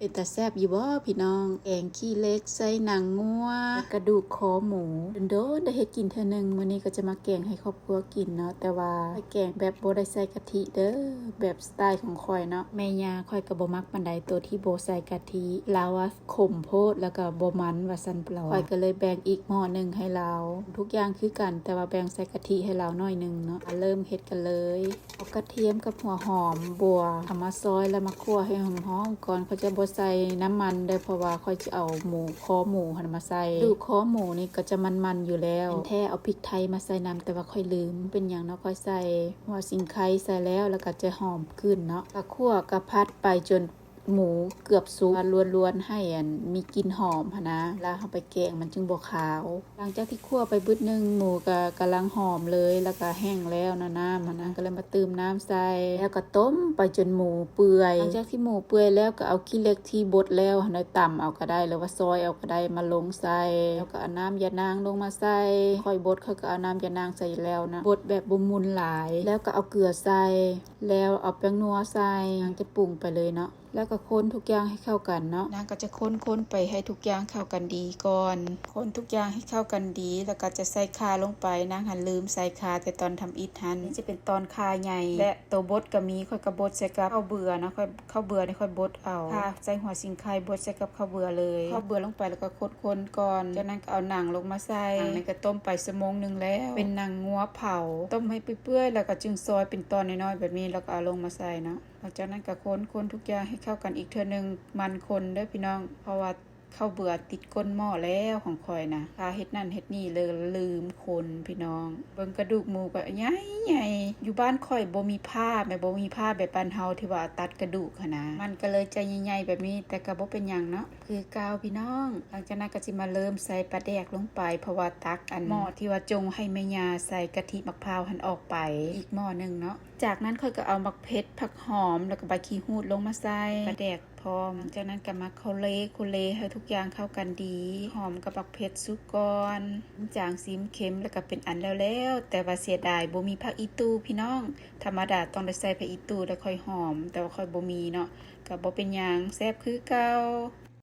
ເປັນຕາແຊບຢູ່ບໍ່ພີ່ນ້ອງ? ແກງຂີ້ເຫຼັກໃສ່ໜັງງົວ ແລະ ກະດູກຄໍໝູ ດົນໆໄດ້ເຮັດກິນເທື່ອໜຶ່ງ. ມື້ນີ້ກໍຈະມາແກງໃຫ້ຄອບຄົວກິນເນາະ, ແຕ່ວ່າຂ້ອຍແກງແບບບໍ່ໄດ້ໃສ່ກະທິເດີ້ ແບບສະໄຕຂອງຂ້ອຍເນາະ. ແມ່ຍ່າຂ້ອຍກໍບໍ່ມັກປານໃດ ໂຕທີ່ບໍ່ໃສ່ກະທິ, ລາວວ່າ ຂົມໂພດ ແລ້ວກໍບໍ່ມັນວ່າຊັ້ນລາວ. ຂ້ອຍກໍເລີຍແບ່ງອີກໝໍ້ໜຶ່ງໃຫ້ລາວ. ທຸກຢ່າງຄືກັນ ແຕ່ວ່າແບ່ງໃສ່ກະທິໃຫ້ລາວໜ້ອຍໜຶ່ງເນາະ. ມາເລີ່ມເຮັດກັນເລີຍ. ເອົາກະທຽມກັບຫົວຫອມບົວ ເອົາມາຊອຍ ແລ້ວມາຂົ້ວໃຫ້ຫອມໆກ່ອນ. ຂ້ອຍຈະບໍ່ໃສ່ນ້ຳມັນເດີ້ ເພາະວ່າຂ້ອຍຈະເອົາໝູ ຄໍໝູຫັ້ນມາໃສ່. ດູກຄໍໝູນີ້ກໍຈະມັນໆຢູ່ແລ້ວ. ແມ່ນແທ້ ເອົາພິກໄທມາໃສ່ນຳ ແຕ່ວ່າຂ້ອຍລືມ. ເປັນຫຍັງເນາະ ຂ້ອຍໃສ່ຫົວສີໄຄໃສ່ແລ້ວ ແລ້ວກໍຈະຫອມຂຶ້ນເນາະ. ກໍຂົ້ວກໍຜັດໄປຈົນ ໝູເກືອບສຸກ ລວນໆໃຫ້ອັນມີກິ່ນຫອມຫັ້ນນະ, ລະເຮົາໄປແກງມັນຈຶ່ງບໍ່ຄາວ. ຫຼັງຈາກທີ່ຂົ້ວໄປບຶດໜຶ່ງ ໝູກໍກຳລັງຫອມເລີຍ ລະກະແຫ້ງແລ້ວນະ ນ້ຳຫັ້ນນະ, ກໍເລີຍມາຕື່ມນ້ຳໃສ່ ແລ້ວກໍຕົ້ມໄປຈົນໝູເປື່ອຍ. ຫຼັງຈາກທີ່ໝູເປື່ອຍແລ້ວ ກໍເອົາຂີ້ເຫຼັກທີ່ບົດແລ້ວຫັ້ນນະ ຕຳເອົາກໍໄດ້ ຫຼືວ່າຊອຍເອົາກໍໄດ້ ມາລົງໃສ່ ແລ້ວກໍເອົານ້ຳຢານາງລົງມາໃສ່. ຂ້ອຍບົດ ຂ້ອຍກໍເອົານ້ຳຢານາງໃສ່ຢູ່ແລ້ວນະ, ບົດແບບບໍ່ໝຸ່ນຫຼາຍ. ແລ້ວກໍເອົາເກືອໃສ່ ແລ້ວເອົາແປ້ງນົວໃສ່. ນາງຈະປຸງໄປເລີຍເນາະ. ແລ້ວກໍຄົນທຸກຢ່າງໃຫ້ເຂົ້າກັນເນາະ. ນາງກໍຈະຄົນໆໄປໃຫ້ທຸກຢ່າງເຂົ້າກັນດີກ່ອນ. ຄົນທຸກຢ່າງໃຫ້ເຂົ້າກັນດີ ແລ້ວກໍຈະໃສ່ຂ່າລົງໄປ. ນາງຫັ້ນລືມໃສ່ຂ່າແຕ່ຕອນທຳອິດຫັ້ນ. ນີ້ຈະເປັນຕອນຂ່າໃຫຍ່ ແລະ ໂຕບົດກໍມີ ຂ້ອຍກໍບົດໃສ່ກັບເຂົ້າເບືອເນາະ. ຂ້ອຍ ເຂົ້າເບືອນີ້ຂ້ອຍບົດເອົາ. ຂ່າໃສ່ຫົວສີໄຄບົດໃສ່ກັບເຂົ້າເບືອເລີຍ. ເຂົ້າເບືອລົງໄປ ແລ້ວກໍຄົນໆກ່ອນ. ຈາກນັ້ນກໍເອົາໜັງລົງມາໃສ່. ໜັງນີ້ກໍຕົ້ມໄປຊົ່ວໂມງໜຶ່ງແລ້ວ. ເປັນໜັງງົວເຜົາ. ຕົ້ມໃຫ້ເປື່ອຍໆ ແລ້ວກໍຈຶ່ງຊອຍເປັນຕອນນ້ອຍໆແບບນີ້ ແລ້ວກໍເອົາລົງມາໃສ່ເນາະ. ຫຼັງຈາກນັ້ນກໍຄົນໆທຸກຢ່າງໃຫ້ເຂົ້າກັນອີກເທື່ອໜຶ່ງ. ໝັ່ນຄົນເດີ້ພີ່ນ້ອງ ເພາະວ່າເຂົ້າເບືອຕິດກົ້ນໝໍ້ແລ້ວຂອງຂ້ອຍນະ. ຖ້າເຮັດນັ້ນເຮັດນີ້ເລີຍ ລືມຄົນພີ່ນ້ອງ. ເບິ່ງກະດູກໝູກໍໃຫຍ່ໆ. ຢູ່ບ້ານຂ້ອຍບໍ່ມີພ້າແມ່ນ ບໍ່ມີພ້າແບບບ້ານເຮົາທີ່ວ່າຕັດກະດູກຫັ້ນນະ. ມັນກໍເລີຍຈະໃຫຍ່ໆແບບນີ້ ແຕ່ກໍບໍ່ເປັນຫຍັງເນາະ ຄືເກົ່າພີ່ນ້ອງ. ຫຼັງຈາກນັ້ນກໍຊິມາເລີ່ມໃສ່ປາແດກລົງໄປ ເພາະວ່າຕັກອັນໝໍ້ທີ່ວ່າຈົ່ງໃຫ້ແມ່ຍ່າໃສ່ກະທິໝາກພ້າວຫັ້ນອອກໄປອີກໝໍ້ໜຶ່ງເນາະ. ຈາກນັ້ນຂ້ອຍກໍເອົາໝາກເຜັດ ຜັກຫອມ ແລ້ວກໍໃບຂີ້ຫູດລົງມາໃສ່ ປາແດກພ້ອມ. ຈາກນັ້ນກໍມາໂຄເລໂຄເລໃຫ້ທຸກຢ່າງເຂົ້າກັນດີ. ຫອມກັບໝາກເຜັດສຸກກ່ອນ ຈາງຊີມເຄັມ ແລ້ວກໍເປັນອັນແລ້ວໆ. ແຕ່ວ່າເສຍດາຍບໍ່ມີຜັກອີ່ຕູ່ພີ່ນ້ອງ. ທຳມະດາຕ້ອງໄດ້ໃສ່ຜັກອີ່ຕູ່ແລ້ວຄ່ອຍຫອມ ແຕ່ວ່າຂ້ອຍບໍ່ມີເນາະ. ກໍບໍ່ເປັນຫຍັງ ແຊບຄືເກົ່າ.